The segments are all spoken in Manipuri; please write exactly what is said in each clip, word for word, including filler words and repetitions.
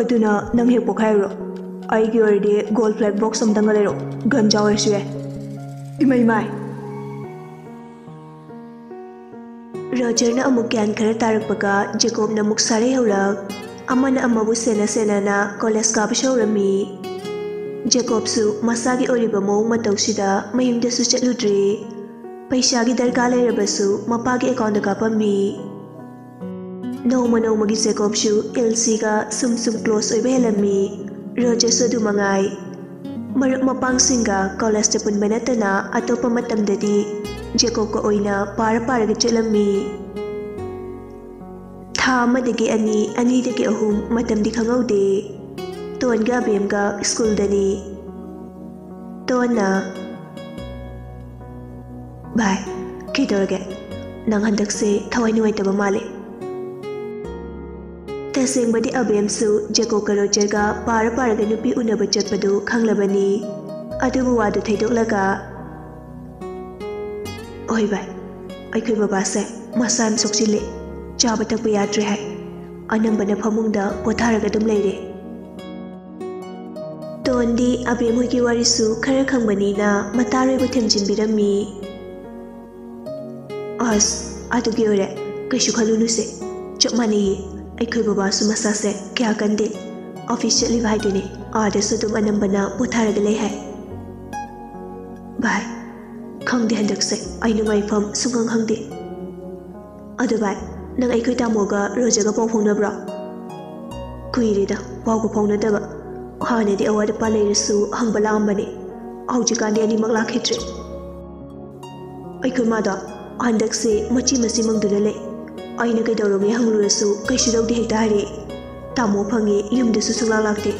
ꯑꯗꯨꯅ ꯅꯪ ꯍꯦꯛ ꯄꯣꯛꯈꯥꯏꯔꯨꯔꯣ꯫ ꯑꯩꯒꯤ ꯑꯣꯏꯔꯗꯤ ꯒꯣꯜ ꯐ꯭ꯂꯦꯛ ꯕꯣꯛꯁ ꯑꯝꯇꯪꯒ ꯂꯩꯔꯛꯑꯣ, ꯒꯟ ꯆꯥꯎꯔꯁꯨ ꯌꯥꯏ꯫ ꯏꯃꯩ ꯃꯥꯏ! ꯔꯣꯖꯔꯅ ꯑꯃꯨꯛ ꯒ꯭ꯌꯥꯟ ꯈꯔ ꯇꯥꯔꯛꯄꯒ ꯖꯦꯀꯣꯕꯅ ꯑꯃꯨꯛ ꯁꯥꯔꯩ ꯍꯧꯔꯛ꯫ ꯑꯃꯅ ꯑꯃꯕꯨ ꯁꯦꯟꯅ ꯁꯦꯟꯅꯅ ꯀꯣꯂꯦꯖ ꯀꯥꯕꯁꯨ ꯍꯧꯔꯝꯃꯤ꯫ ꯖꯦꯀꯣꯕꯁꯨ ꯃꯁꯥꯒꯤ ꯑꯣꯏꯔꯤꯕ ꯃꯑꯣꯡ ꯃꯇꯧꯁꯤꯗ ꯃꯌꯨꯝꯗꯁꯨ ꯆꯠꯂꯨꯗ꯭ꯔꯦ꯫ ꯄꯩꯁꯥꯒꯤ ꯗꯔꯀꯥꯔ ꯂꯩꯔꯕꯁꯨ ꯃꯄꯥꯒꯤ ꯑꯦꯀꯥꯎꯟꯗ ꯀꯥꯞꯄꯝꯃꯤ꯫ ꯅꯣꯡꯃ ꯅꯣꯡꯃꯒꯤ ꯖꯦꯀꯣꯕꯁꯨ ꯑꯦꯜꯁꯤꯒ ꯁꯨꯝ ꯁꯨꯝ ꯀ꯭ꯂꯣꯁ ꯑꯣꯏꯕ ꯍꯦꯜꯂꯝꯃꯤ꯫ ꯔꯣꯖꯔꯁꯨ ꯑꯗꯨ ꯃꯉꯥꯏ꯫ ꯃꯔꯨꯞ ꯃꯄꯥꯡꯁꯤꯡꯒ ꯀꯣꯂꯦꯖꯇ ꯄꯨꯟꯕ ꯅꯠꯇꯅ ꯑꯇꯣꯞꯄ ꯃꯇꯝꯗꯗꯤ ꯖꯦꯀꯣꯕꯀ ꯑꯣꯏꯅ ꯄꯥꯔ ꯄꯥꯔꯒ ꯆꯠꯂꯝꯃꯤ꯫ ꯊꯥ ꯑꯃꯗꯒꯤ ꯑꯅꯤ, ꯑꯅꯤꯗꯒꯤ ꯑꯍꯨꯝ, ꯃꯇꯝꯗꯤ ꯈꯪꯍꯧꯗꯦ꯫ ꯇꯣꯟꯒ ꯑꯕꯦꯝꯒ ꯁ꯭ꯀꯨꯜꯗꯅꯤ꯫ ꯇꯣꯟꯅ, "ꯚꯥꯏ, ꯀꯩꯗꯧꯔꯒꯦ? ꯅꯪ ꯍꯟꯗꯛꯁꯦ ꯊꯋꯥꯏ ꯅꯨꯡꯉꯥꯏꯇꯕ ꯃꯥꯜꯂꯦ꯫" ꯇꯁꯦꯡꯕꯗꯤ ꯑꯕꯦꯝꯁꯨ ꯖꯦꯀꯣꯕꯀ ꯔꯣꯖꯔꯒ ꯄꯥꯔ ꯄꯥꯔꯒ ꯅꯨꯄꯤ ꯎꯅꯕ ꯆꯠꯄꯗꯨ ꯈꯪꯂꯕꯅꯤ꯫ ꯑꯗꯨꯕꯨ ꯋꯥꯗꯨ ꯊꯩꯗꯣꯛꯂꯒ, "ꯍꯣꯏ ꯚꯥꯏ, ꯑꯩꯈꯣꯏ ꯕꯕꯥꯁꯦ ꯃꯁꯥ ꯌꯥꯝ ꯁꯣꯛꯆꯤꯜꯂꯦ꯫ ꯆꯥꯕ ꯊꯛꯄ ꯌꯥꯗ꯭ꯔꯦ ꯍꯥꯏ꯫ ꯑꯅꯝꯕꯅ ꯐꯃꯨꯡꯗ ꯄꯣꯊꯥꯔꯒ ꯑꯗꯨꯝ ꯂꯩꯔꯦ꯫" ꯇꯣꯟꯗꯤ ꯑꯕꯦꯝ ꯍꯣꯏꯒꯤ ꯋꯥꯔꯤꯁꯨ ꯈꯔ ꯈꯪꯕꯅꯤꯅ ꯃꯇꯥꯔꯣꯏꯕ ꯊꯦꯝꯖꯤꯟꯕꯤꯔꯝꯃꯤ꯫ "ꯑꯁ, ꯑꯗꯨꯒꯤ ꯑꯣꯏꯔꯦ, ꯀꯩꯁꯨ ꯈꯜꯂꯨꯅꯨꯁꯦ꯫ ꯆꯞ ꯃꯥꯟꯅꯩꯌꯦ, ꯑꯩꯈꯣꯏ ꯕꯕꯥꯁꯨ ꯃꯁꯥꯁꯦ ꯀꯌꯥ ꯀꯟꯗꯦ꯫ ꯑꯣꯐꯤꯁ ꯆꯠꯂꯤꯕ ꯍꯥꯏꯗꯨꯅꯤ, ꯑꯥꯗꯁꯨ ꯑꯗꯨꯝ ꯑꯅꯝꯕꯅ ꯄꯣꯊꯥꯔꯒ ꯂꯩ ꯍꯥꯏ꯫" "ꯚꯥꯏ, ꯈꯪꯗꯦ ꯍꯟꯗꯛꯁꯦ, ꯑꯩ ꯅꯨꯡꯉꯥꯏꯐꯝ ꯁꯨꯡꯈꯪ ꯈꯪꯗꯦ꯫ ꯑꯗꯨ ꯚꯥꯏ, ꯅꯪ ꯑꯩꯈꯣꯏ ꯇꯥꯃꯣꯒ ꯔꯣꯖꯔꯒ ꯄꯥꯎ ꯐꯥꯎꯅꯕ꯭ꯔꯣ?" "ꯀꯨꯏꯔꯦꯗ ꯄꯥꯎꯒ ꯐꯥꯎꯅꯗꯕ꯫ ꯍꯥꯟꯅꯗꯤ ꯑꯋꯥꯠ ꯑꯄꯥ ꯂꯩꯔꯁꯨ ꯍꯪꯕ ꯂꯥꯛꯑꯝꯕꯅꯦ꯫ ꯍꯧꯖꯤꯛꯀꯥꯟꯗꯤ ꯑꯅꯤꯃꯛ ꯂꯥꯛꯈꯤꯗ꯭ꯔꯦ꯫" "ꯑꯩꯈꯣꯏ ꯃꯥꯗꯣ ꯍꯟꯗꯛꯁꯦ ꯃꯆꯤ ꯃꯆꯤ ꯃꯪꯗꯨꯅ ꯂꯩ꯫ ꯑꯩꯅ ꯀꯩꯗꯧꯔꯒꯦ ꯍꯪꯂꯨꯔꯁꯨ ꯀꯩꯁꯨ ꯇꯧꯗꯦ ꯍꯦꯛꯇ ꯍꯥꯏꯔꯛꯑꯦ꯫ ꯇꯥꯃꯣ ꯐꯪꯉꯦ ꯌꯨꯝꯗꯁꯨ ꯁꯨꯡꯂꯥꯛ ꯂꯥꯛꯇꯦ꯫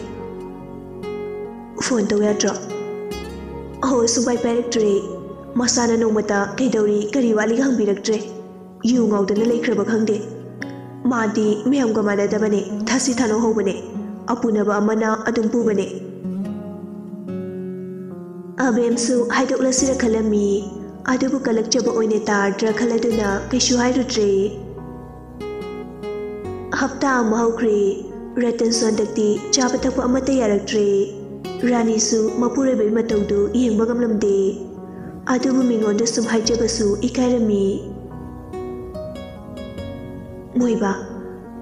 ꯐꯣꯟ ꯇꯧ ꯌꯥꯗ꯭ꯔꯣ?" "ꯑꯍꯣ, ꯁꯨꯡꯄꯥꯏ ꯄꯥꯏꯔꯛꯇ꯭ꯔꯦ꯫ ꯃꯁꯥꯅ ꯅꯣꯡꯃꯇ ꯀꯩꯗꯧꯔꯤ, ꯀꯔꯤ ꯋꯥꯠꯂꯤꯒ ꯍꯪꯕꯤꯔꯛꯇ꯭ꯔꯦ꯫ ꯌꯨ ꯉꯥꯎꯗꯅ ꯂꯩꯈ꯭ꯔꯕ ꯈꯪꯗꯦ꯫ ꯃꯥꯗꯤ ꯃꯌꯥꯝꯒ ꯃꯥꯟꯅꯗꯕꯅꯦ, ꯊꯥꯁꯤ ꯊꯥꯅꯧ ꯍꯧꯕꯅꯦ꯫ ꯑꯄꯨꯅꯕ ꯑꯃꯅ ꯑꯗꯨꯝ ꯄꯨꯕꯅꯦ꯫" ꯑꯕꯦꯝꯁꯨ ꯍꯥꯏꯗꯣꯛꯂꯁꯤꯔ ꯈꯜꯂꯝꯃꯤ, ꯑꯗꯨꯕꯨ ꯀꯜꯂꯛꯆꯕ ꯑꯣꯏꯅ ꯇꯥꯔꯗ꯭ꯔꯥ ꯈꯜꯂꯗꯨꯅ ꯀꯩꯁꯨ ꯍꯥꯏꯔꯨꯗ꯭ꯔꯦ꯫ ꯍꯞꯇꯥ ꯑꯃ ꯍꯧꯈ꯭ꯔꯦ꯫ ꯔꯇꯟꯁꯨ ꯍꯟꯗꯛꯇꯤ ꯆꯥꯕ ꯊꯛꯄ ꯑꯃꯠꯇ ꯌꯥꯔꯛꯇ꯭ꯔꯦ꯫ ꯔꯥꯅꯤꯁꯨ ꯃꯄꯨꯔꯣꯏꯕꯒꯤ ꯃꯇꯧꯗꯨ ꯌꯦꯡꯕ ꯉꯝꯂꯝꯗꯦ꯫ ꯑꯗꯨꯕꯨ ꯃꯤꯉꯣꯟꯗ ꯁꯨꯝ ꯍꯥꯏꯖꯕꯁꯨ ꯏꯀꯥꯏꯔꯝꯃꯤ꯫ ꯃꯣꯏꯕ,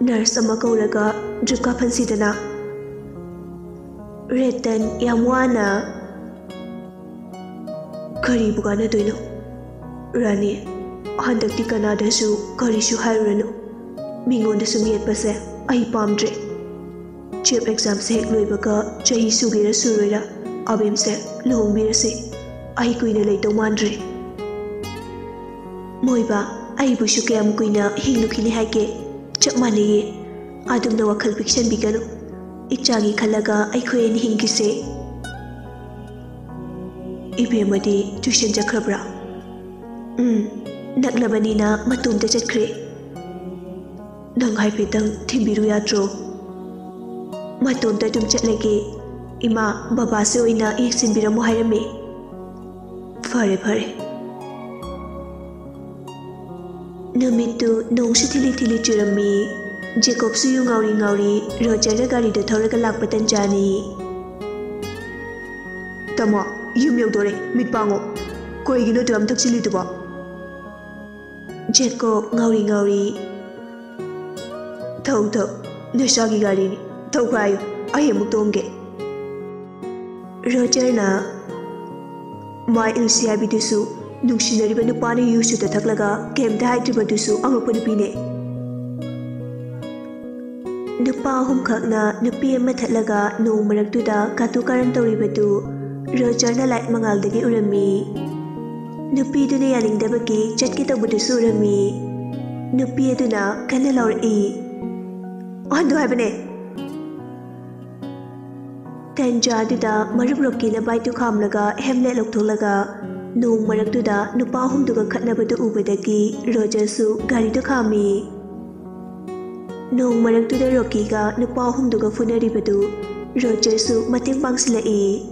ꯅꯔꯁ ꯑꯃ ꯀꯧꯔꯒ ꯗ꯭ꯔꯤꯞ ꯀꯥꯞꯍꯟꯁꯤꯗꯅ꯫ ꯔꯦꯇꯟ ꯌꯥꯝ ꯋꯥꯅ, "ꯀꯔꯤꯕꯨ ꯀꯥꯟꯅꯗꯣꯏꯅꯣ? ꯔꯥꯅꯤ, ꯍꯟꯗꯛꯇꯤ ꯀꯅꯥꯗꯁꯨ ꯀꯔꯤꯁꯨ ꯍꯥꯏꯔꯨꯔꯅꯨ꯫ ꯃꯤꯉꯣꯟꯗ ꯁꯨꯝ ꯌꯦꯠꯄꯁꯦ ꯑꯩ ꯄꯥꯝꯗ꯭ꯔꯦ꯫ ꯆꯦꯞ ꯑꯦꯛꯖꯥꯝꯁꯦ ꯍꯦꯛ ꯂꯣꯏꯕꯒ ꯆꯍꯤ ꯁꯨꯒꯦꯔꯥ ꯁꯨꯔꯣꯏꯔꯥ, ꯑꯕꯦꯝꯁꯦ ꯂꯨꯍꯣꯡꯕꯤꯔꯁꯤ꯫ ꯑꯩ ꯀꯨꯏꯅ ꯂꯩꯗꯧ ꯃꯥꯟꯗ꯭ꯔꯦ꯫" ꯃꯣꯏꯕ, ꯑꯩꯕꯨꯁꯨ ꯀꯌꯥꯝ ꯀꯨꯏꯅ ꯍꯤꯡꯂꯨꯈꯤꯅꯤ ꯍꯥꯏꯒꯦ? ꯆꯞ ꯃꯥꯟꯅꯩꯌꯦ꯫ ꯑꯗꯨꯝꯅ ꯋꯥꯈꯜ ꯄꯤꯛꯁꯟꯕꯤꯒꯅꯨ꯫ ꯏꯆꯥꯒꯤ ꯈꯜꯂꯒ ꯑꯩꯈꯣꯏ ꯑꯅꯤ ꯍꯤꯡꯈꯤꯁꯦ꯫ ꯏꯕꯦꯝꯃꯗꯤ ꯇ꯭ꯌꯨꯁꯟ ꯆꯠꯈ꯭ꯔꯕ꯭ꯔꯥ? ꯎꯝ, ꯅꯛꯂꯕꯅꯤꯅ ꯃꯇꯣꯝꯇ ꯆꯠꯈ꯭ꯔꯦ꯫ ꯅꯪ ꯍꯥꯏꯐꯦꯠꯇꯪ ꯊꯤꯟꯕꯤꯔꯨ ꯌꯥꯗ꯭ꯔꯣ? ꯃꯇꯣꯝꯇ ꯑꯗꯨꯝ ꯆꯠꯂꯒꯦ꯫ ꯏꯃꯥ, ꯕꯕꯥꯁꯦ ꯑꯣꯏꯅ ꯌꯦꯡꯁꯤꯟꯕꯤꯔꯝꯃꯣ ꯍꯥꯏꯔꯝꯃꯦ꯫ ꯐꯔꯦ, ꯐꯔꯦ꯫ ꯅꯨꯃꯤꯠꯇꯨ ꯅꯣꯡꯁꯨ ꯊꯤꯂꯤ ꯊꯤꯂꯤ ꯆꯨꯔꯝꯃꯤ꯫ ꯖꯦꯀꯣꯕꯁꯨ ꯌꯨ ꯉꯥꯎꯔꯤ ꯉꯥꯎꯔꯤ ꯔꯣꯖꯔꯒ ꯒꯥꯔꯤꯗꯨ ꯊꯧꯔꯒ ꯂꯥꯛꯄ ꯇꯟꯖꯥꯅꯤ꯫ "ꯇꯥꯃꯣ, ꯌꯨꯝ ꯌꯧꯗꯣꯔꯦ, ꯃꯤꯠ ꯄꯥꯡꯉꯣ꯫ ꯀꯩꯒꯤꯅꯣ ꯑꯗꯨꯌꯥꯝ ꯊꯛꯆꯤꯜꯂꯤꯗꯨꯕꯣ?" ꯖꯦꯀꯣꯕ ꯉꯥꯎꯔꯤ ꯉꯥꯎꯔꯤ, "ꯊꯧ, ꯊꯧ, ꯅꯁꯥꯒꯤ ꯒꯥꯔꯤꯅꯤ, ꯊꯧꯈ꯭ꯔꯣ ꯍꯥꯏꯌꯨ, ꯑꯩ ꯑꯃꯨꯛ ꯇꯣꯡꯒꯦ꯫" ꯔꯣꯖꯔꯅ, "ꯃꯥ ꯏꯜꯁꯤ ꯍꯥꯏꯕꯤꯗꯨꯁꯨ, ꯅꯨꯡꯁꯤꯅꯔꯤꯕ ꯅꯨꯄꯥꯅ ꯌꯨ ꯁꯨꯠꯇ ꯊꯛꯂꯒ ꯀꯩꯝꯇ ꯍꯥꯏꯗ꯭ꯔꯤꯕꯗꯨꯁꯨ ꯑꯉꯛꯄ ꯅꯨꯄꯤꯅꯦ꯫" ꯅꯨꯄꯥ ꯑꯍꯨꯝꯈꯛꯅ ꯅꯨꯄꯤ ꯑꯃ ꯊꯠꯂꯒ ꯅꯣꯡ ꯃꯔꯛꯇꯨꯗ ꯀꯥꯇꯨ ꯀꯥꯔꯟ ꯇꯧꯔꯤꯕꯗꯨ ꯔꯣꯖꯔꯅ ꯂꯥꯏꯠ ꯃꯉꯥꯜꯗꯒꯤ ꯎꯔꯝꯃꯤ꯫ ꯅꯨꯄꯤꯗꯨꯅ ꯌꯥꯅꯤꯡꯗꯕꯒꯤ ꯆꯠꯀꯦ ꯇꯧꯕꯗꯨꯁꯨ ꯎꯔꯝꯃꯤ꯫ ꯅꯨꯄꯤ ꯑꯗꯨꯅ ꯀꯟꯅ ꯂꯥꯎꯔꯛꯏ, "ꯍꯟꯗꯣ ꯍꯥꯏꯕꯅꯦ!" ꯇꯟꯖꯥꯗꯨꯗ ꯃꯔꯨꯞ ꯔꯣꯀꯤꯅ ꯕꯥꯏꯛꯇꯨ ꯈꯥꯝꯂꯒ ꯍꯦꯝꯂꯦꯠ ꯂꯧꯊꯣꯛꯂꯒ ꯅꯣꯡ ꯃꯔꯛꯇꯨꯗ ꯅꯨꯄꯥ ꯑꯍꯨꯝꯗꯨꯒ ꯈꯠꯅꯕꯗꯨ ꯎꯕꯗꯒꯤ ꯔꯣꯖꯔꯁꯨ ꯒꯥꯔꯤꯗꯨ ꯈꯥꯝꯃꯤ꯫ ꯅꯣꯡ ꯃꯔꯛꯇꯨꯗ ꯔꯣꯀꯤꯒ ꯅꯨꯄꯥ ꯑꯍꯨꯝꯗꯨꯒ ꯐꯨꯅꯔꯤꯕꯗꯨ ꯔꯣꯖꯔꯁꯨ ꯃꯇꯦꯡ ꯄꯥꯡꯁꯤꯜꯂꯛꯏ꯫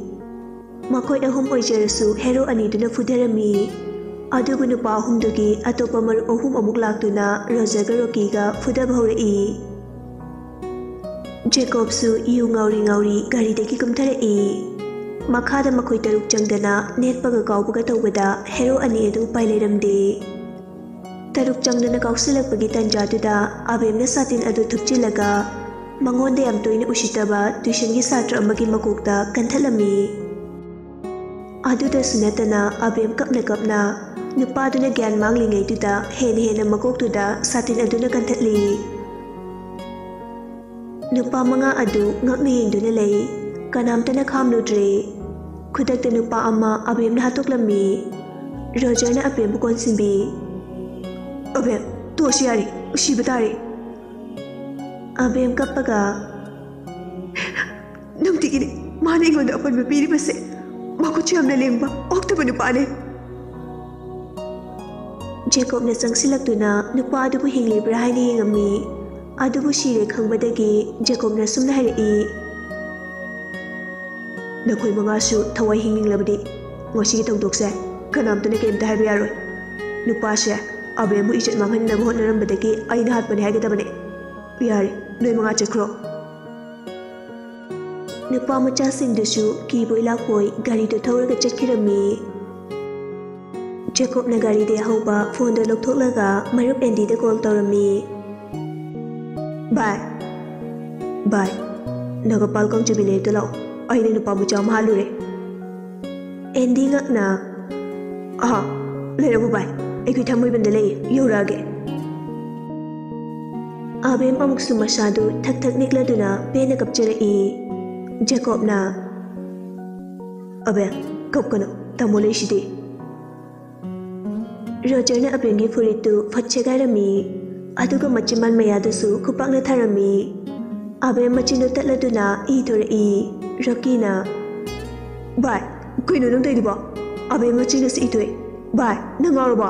ꯃꯈꯣꯏ ꯑꯍꯨꯝ ꯑꯣꯏꯖꯔꯁꯨ ꯍꯦꯔꯣ ꯑꯅꯤꯗꯨꯅ ꯐꯨꯊꯔꯝꯃꯤ꯫ ꯑꯗꯨꯕꯨ ꯅꯨꯄꯥ ꯑꯍꯨꯝꯗꯨꯒꯤ ꯑꯇꯣꯞꯄ ꯃꯔꯨꯞ ꯑꯍꯨꯝ ꯑꯃꯨꯛ ꯂꯥꯛꯇꯨꯅ ꯔꯣꯖꯔꯒ ꯔꯣꯀꯤꯒ ꯐꯨꯊꯕ ꯍꯧꯔꯛꯏ꯫ ꯖꯦꯀꯣꯕꯁꯨ ꯌꯨ ꯉꯥꯎꯔꯤ ꯉꯥꯎꯔꯤ ꯒꯥꯔꯤꯗꯒꯤ ꯀꯨꯝꯊꯔꯛꯏ꯫ ꯃꯈꯥꯗ ꯃꯈꯣꯏ ꯇꯔꯨꯛ ꯆꯪꯗꯅ ꯅꯦꯠꯄꯒ ꯀꯥꯎꯕꯒ ꯇꯧꯕꯗ ꯍꯦꯔꯣ ꯑꯅꯤ ꯑꯗꯨ ꯎꯄꯥꯏ ꯂꯩꯔꯝꯗꯦ꯫ ꯇꯔꯨꯛ ꯆꯪꯗꯅ ꯀꯥꯎꯁꯤꯜꯂꯛꯄꯒꯤ ꯇꯥꯟꯖꯥꯗꯨꯗ ꯑꯕꯦꯝꯅ ꯁꯥꯇꯤꯟ ꯑꯗꯨ ꯊꯨꯞꯆꯤꯜꯂꯒ ꯃꯉꯣꯟꯗ ꯌꯥꯝ ꯇꯣꯏꯅ ꯎꯁꯤꯠꯇꯕ ꯇ꯭ꯌꯨꯁꯟꯒꯤ ꯁꯥꯇ꯭ꯔ ꯑꯃꯒꯤ ꯃꯀꯣꯛꯇ ꯀꯟꯊꯠꯂꯝꯃꯤ꯫ ꯑꯗꯨꯗꯁꯨ ꯅꯠꯇꯅ ꯑꯕꯦꯝ ꯀꯞꯅ ꯀꯞꯅ ꯅꯨꯄꯥꯗꯨꯅ ꯒ꯭ꯌꯥꯟ ꯃꯥꯡꯂꯤꯉꯩꯗꯨꯗ ꯍꯦꯟꯅ ꯍꯦꯟꯅ ꯃꯀꯣꯛꯇꯨꯗ ꯁꯥꯇꯤꯟ ꯑꯗꯨꯅ ꯀꯟꯊꯠꯂꯤ꯫ ꯅꯨꯄꯥ ꯃꯉꯥ ꯑꯗꯨ ꯉꯛꯅ ꯌꯦꯡꯗꯨꯅ ꯂꯩ꯫ ꯀꯅꯥꯝꯇꯅ ꯈꯥꯝꯂꯨꯗ꯭ꯔꯦ꯫ ꯈꯨꯗꯛꯇ ꯅꯨꯄꯥ ꯑꯃ ꯑꯕꯦꯝꯅ ꯍꯥꯠꯇꯣꯛꯂꯝꯃꯤ꯫ ꯔꯣꯖꯔꯅ ꯑꯕꯦꯝꯕꯨ ꯀꯣꯟꯁꯤꯟꯕꯤ꯫ "ꯑꯕꯦꯝ, ꯇꯣꯛꯑꯁꯤ ꯌꯥꯔꯦ, ꯎꯁꯤꯕ ꯇꯥꯔꯦ꯫" ꯑꯕꯦꯝ ꯀꯞꯄꯒ, "ꯅꯨꯡꯇꯤꯒꯤꯅꯤ ꯃꯥꯅ ꯑꯩꯉꯣꯟꯗ ꯑꯄꯟꯕ ꯄꯤꯔꯤꯕꯁꯦ꯫ ꯃꯈꯨꯠꯁꯨ ꯌꯥꯝꯅ ꯂꯦꯡꯕ ꯑꯣꯛꯇꯕ ꯅꯨꯄꯥꯅꯦ꯫" ꯖꯦꯀꯣꯕꯅ ꯆꯪꯁꯤꯜꯂꯛꯇꯨꯅ ꯅꯨꯄꯥ ꯑꯗꯨꯕꯨ ꯍꯤꯡꯂꯤꯕ꯭ꯔꯥ ꯍꯥꯏꯅ ꯌꯦꯡꯉꯝꯃꯤ꯫ ꯑꯗꯨꯕꯨ ꯁꯤꯔꯦ ꯈꯪꯕꯗꯒꯤ ꯖꯦꯀꯣꯕꯅ ꯁꯨꯝꯅ ꯍꯥꯏꯔꯛꯏ, "ꯅꯈꯣꯏ ꯃꯉꯥꯁꯨ ꯊꯋꯥꯏ ꯍꯤꯡꯅꯤꯡꯂꯕꯗꯤ ꯉꯁꯤꯒꯤ ꯊꯧꯗꯣꯛꯁꯦ ꯀꯅꯥꯝꯇꯅ ꯀꯔꯤꯝꯇ ꯍꯥꯏꯕ ꯌꯥꯔꯣꯏ꯫ ꯅꯨꯄꯥꯁꯦ ꯑꯕꯦꯝꯕꯨ ꯏꯖꯠ ꯃꯥꯡꯍꯟꯅꯕ ꯍꯣꯠꯅꯔꯝꯕꯗꯒꯤ ꯑꯩꯅ ꯍꯥꯠꯄꯅꯦ ꯍꯥꯏꯒꯗꯕꯅꯦ꯫ ꯌꯥꯔꯦ, ꯅꯣꯏ ꯃꯉꯥ ꯆꯠꯈ꯭ꯔꯣ꯫" ꯅꯨꯄꯥ ꯃꯆꯥꯁꯤꯡꯗꯨꯁꯨ ꯀꯤꯕꯣꯏ ꯂꯥꯛꯄꯣꯏ ꯒꯥꯔꯤꯗꯨ ꯊꯧꯔꯒ ꯆꯠꯈꯤꯔꯝꯃꯤ꯫ ꯖꯦꯀꯣꯕꯅ ꯒꯥꯔꯤꯗꯒꯤ ꯍꯧꯕ ꯐꯣꯟꯗꯣ ꯂꯧꯊꯣꯛꯂꯒ ꯃꯔꯨꯞ ꯑꯦꯟꯗꯤꯗ ꯀꯣꯜ ꯇꯧꯔꯝꯃꯤ꯫ "ꯚꯥꯏ, ꯚꯥꯏ, ꯅꯥꯒꯥꯄꯥꯜ ꯀꯥꯡꯆꯨꯕꯤ ꯂꯩꯔꯛꯇ ꯂꯥꯛꯑꯣ, ꯑꯩꯅ ꯅꯨꯄꯥ ꯃꯆꯥ ꯑꯃ ꯍꯥꯠꯂꯨꯔꯦ꯫" ꯑꯦꯟꯗꯤ ꯉꯛꯅ, "ꯑꯍꯥ, ꯂꯩꯔꯛꯎ ꯚꯥꯏ, ꯑꯩꯈꯣꯏ ꯊꯥꯡꯃꯩꯕꯟꯗ ꯂꯩꯌꯦ, ꯌꯧꯔꯛꯑꯒꯦ꯫" ꯑꯕꯦꯝ ꯑꯃꯨꯛꯁꯨ ꯃꯁꯥꯗꯨ ꯊꯛ ꯊꯛ ꯅꯤꯛꯂꯗꯨꯅ ꯄꯦꯟꯅ ꯀꯞꯆꯔꯛꯏ꯫ ꯖꯦꯀꯣꯕꯅ, "ꯑꯕꯦꯝ, ꯀꯞꯀꯅꯨ, ꯇꯥꯃꯣ ꯂꯩꯁꯤꯗꯤ꯫" ꯔꯣꯖꯔꯅ ꯑꯕꯦꯝꯒꯤ ꯐꯨꯔꯤꯠꯇꯨ ꯐꯠ ꯁꯦꯒꯥꯏꯔꯝꯃꯤ, ꯑꯗꯨꯒ ꯃꯆꯤꯟꯕꯥꯟ ꯃꯌꯥꯗꯁꯨ ꯈꯨꯄꯥꯛꯅ ꯊꯥꯔꯝꯃꯤ꯫ ꯑꯕꯦꯝ ꯃꯆꯤꯟꯗꯨ ꯇꯠꯂꯗꯨꯅ ꯏ ꯊꯣꯔꯛꯏ꯫ ꯔꯣꯀꯤꯅ, "ꯚꯥꯏ, ꯀꯩꯅꯣ ꯅꯪ ꯇꯧꯔꯤꯗꯨꯕꯣ? ꯑꯕꯦꯝ ꯃꯆꯤꯟꯗꯁꯨ ꯏ ꯊꯣꯛꯑꯦ꯫ ꯚꯥꯏ, ꯅꯪ ꯉꯥꯎꯔꯕꯣ?"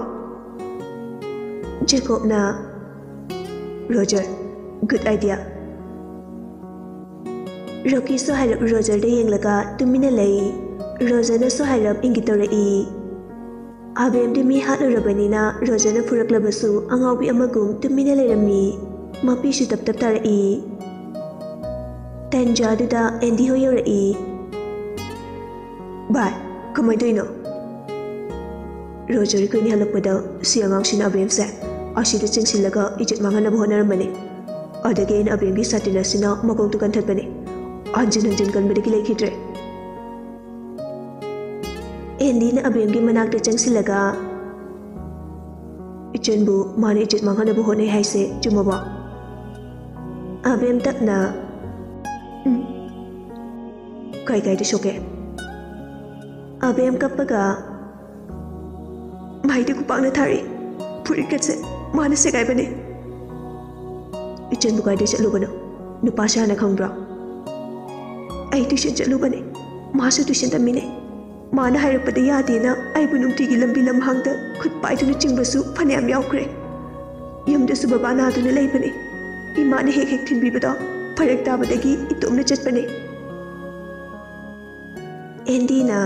ꯖꯦꯀꯣꯕꯅ, "ꯔꯣꯖꯔ, good idea꯫" ꯔꯣꯀꯤꯁꯨ ꯍꯥꯏꯔꯞ ꯔꯣꯖꯔꯗ ꯌꯦꯡꯂꯒ ꯇꯨꯃꯤꯟꯅ ꯂꯩ꯫ ꯔꯣꯖꯔꯅꯁꯨ ꯍꯥꯏꯔꯞ ꯏꯪꯒꯤꯠ ꯇꯧꯔꯛꯏ꯫ ꯑꯕꯦꯝꯗꯤ ꯃꯤ ꯍꯥꯠꯂꯨꯔꯕꯅꯤꯅ ꯔꯣꯖꯔꯅ ꯐꯨꯔꯛꯂꯕꯁꯨ ꯑꯉꯥꯎꯕꯤ ꯑꯃꯒꯨꯝ ꯇꯨꯃꯤꯟꯅ ꯂꯩꯔꯝꯃꯤ꯫ ꯃꯄꯤꯁꯨ ꯇꯞ ꯇꯞ ꯇꯥꯔꯛꯏ꯫ ꯇꯟꯖꯥꯗꯨꯗ ꯑꯦꯟꯗꯤ ꯍꯣꯏ ꯌꯧꯔꯛꯏ꯫ "ꯚꯥꯏ, ꯀꯃꯥꯏꯅ ꯇꯧꯔꯤꯅꯣ? ꯔꯣꯖꯔ ꯑꯩꯈꯣꯏꯅꯤ ꯍꯜꯂꯛꯄꯗ ꯁꯤ ꯑꯉꯥꯡꯁꯤꯅ ꯑꯕꯦꯝꯁꯦ ꯑꯁꯤꯗ ꯆꯤꯡꯁꯤꯜꯂꯒ ꯏꯖꯠ ꯃꯥꯡꯍꯟꯅꯕ ꯍꯣꯠꯅꯔꯝꯕꯅꯦ꯫ ꯑꯗꯒꯤ ꯑꯩꯅ ꯑꯕꯦꯝꯒꯤ ꯁꯥꯇꯤꯟ ꯑꯁꯤꯅ ꯃꯈꯣꯡꯗꯨ ꯀꯟꯊꯠꯄꯅꯦ꯫ ꯍꯟꯖꯤꯟ ꯍꯟꯖꯤꯟ ꯀꯟꯕꯗꯒꯤ ꯂꯩꯈꯤꯗ꯭ꯔꯦ꯫" ꯑꯦꯟꯗꯤꯅ ꯑꯕꯦꯝꯒꯤ ꯃꯅꯥꯛꯇ ꯆꯪꯁꯤꯜꯂꯒ, "ꯏꯆꯟꯕꯨ ꯃꯥꯅ ꯏꯖꯠ ꯃꯥꯡꯍꯟꯅꯕ ꯍꯣꯠꯅꯩ ꯍꯥꯏꯁꯦ ꯆꯨꯝꯃꯕꯣ?" ꯑꯕꯦꯝ ꯇꯞꯅ, "ꯎꯝ, ꯀꯥꯏ ꯀꯥꯏꯗ ꯁꯣꯛꯀꯦ?" ꯑꯕꯦꯝ ꯀꯞꯄꯒ, "ꯃꯥꯏꯗ ꯈꯨꯄꯥꯛꯅ ꯊꯥꯔꯛꯏ, ꯐꯨꯔꯤꯠꯀꯁꯦ ꯃꯥꯅ ꯁꯦꯒꯥꯏꯕꯅꯦ꯫" "ꯏꯆꯟꯕꯨ ꯀꯥꯏꯗ ꯆꯠꯂꯨꯕꯅꯣ? ꯅꯨꯄꯥꯁꯦ ꯍꯥꯟꯅ ꯈꯪꯕ꯭ꯔꯣ?" "ꯑꯩ ꯇꯨꯏꯁꯟ ꯆꯠꯂꯨꯕꯅꯦ, ꯃꯥꯁꯨ ꯇꯨꯏꯁꯟ ꯇꯝꯃꯤꯅꯦ꯫ ꯃꯥꯅ ꯍꯥꯏꯔꯛꯄꯗ ꯌꯥꯗꯦꯅ ꯑꯩꯕꯨ ꯅꯨꯡꯇꯤꯒꯤ ꯂꯝꯕꯤ ꯂꯝꯍꯥꯡꯗ ꯈꯨꯠ ꯄꯥꯏꯗꯨꯅ ꯆꯤꯡꯕꯁꯨ ꯐꯅꯌꯥꯝ ꯌꯥꯎꯈ꯭ꯔꯦ꯫ ꯌꯨꯝꯗꯁꯨ ꯕꯕꯥ ꯅꯥꯗꯨꯅ ꯂꯩꯕꯅꯦ꯫ ꯏꯃꯥꯅ ꯍꯦꯛ ꯍꯦꯛ ꯊꯤꯟꯕꯤꯕꯗꯣ ꯐꯔꯛ ꯇꯥꯕꯗꯒꯤ ꯏꯇꯣꯝꯅ ꯆꯠꯄꯅꯦ꯫" ꯑꯦꯟꯗꯤꯅ,